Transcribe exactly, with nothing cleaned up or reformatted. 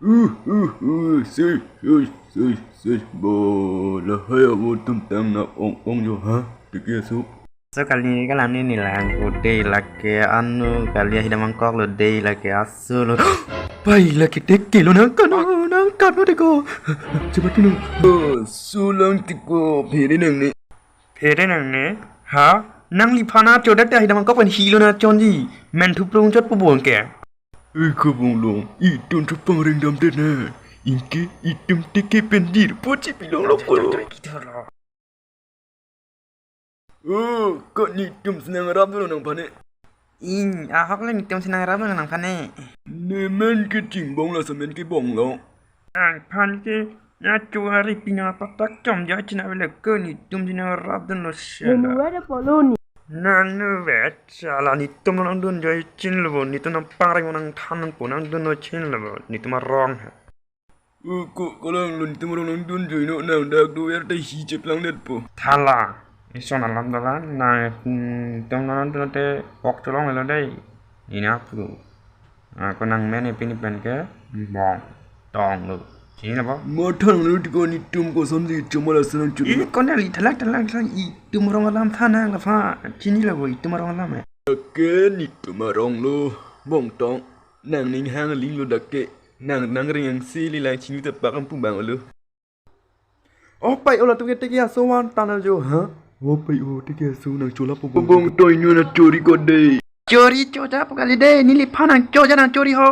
Uh, uh, uh, sui, sui, sui, sui, bo, lahai avo atum tang na ong ong jo ha, tiki asu. So kali kalang ni nilang pute lake anu kali ahidam angkok lo de lake asu lo. Pai lake teke lo nang kano nang kano teko. Cepat tu nang. Oh, sulang tiko phere nang ni. Phere nang ni? Ha? Nang liphana chodak te ahidam angkok pen hilo na chonji. Men thuprung chot pu bong ke. Eh, kobong long, itum chupang rengdam det na. Inke itum teke pen dir pochi pilong lo ko. Oh, ko nitum sinang rap dulu nang pane. In, ahok le nitum sinang rap dulu nang pane. Nemen ke chingbong la semen ke bong lo. Nang phan ke na chuari pina patak chom ja china vele ko nitum sinang rap dulu sela. Nang nu vet sala nitum nang dun joi chin lo bo, nitum nang pareng nang than nang po nang dun lo chin lo bo, nitum arong ha. Ko kolang lo nitum arong nang dun joi no nang dak do er te hi cheplang det po. Thala, ison alam dalan, nang, hmm, nitum nang dun te pok cholong lo dei, ina pulu. Ah, ko nang men ipin pen ke, bong, tong lo. Chini lo bo? Matha nang lo tiko nitum kosonsi chomala senang chuli. Ih, ko nang li thalak thalak thalak itum arong alam tha nang la pha. Chini lo bo itum arong alam eh. Ke nitum arong lo bong tong. Nang ning hang ling lo dak ke. Nang nang ring ang si li lang chini ta pakam pumbang lo. Oh pai ola tu ke teke aso wan tana jo ha. Oh pai o teke aso nang chola po bong. Bong toi nu na chori ko de. Chori choja po kali de nili phan nang choja nang chori ho.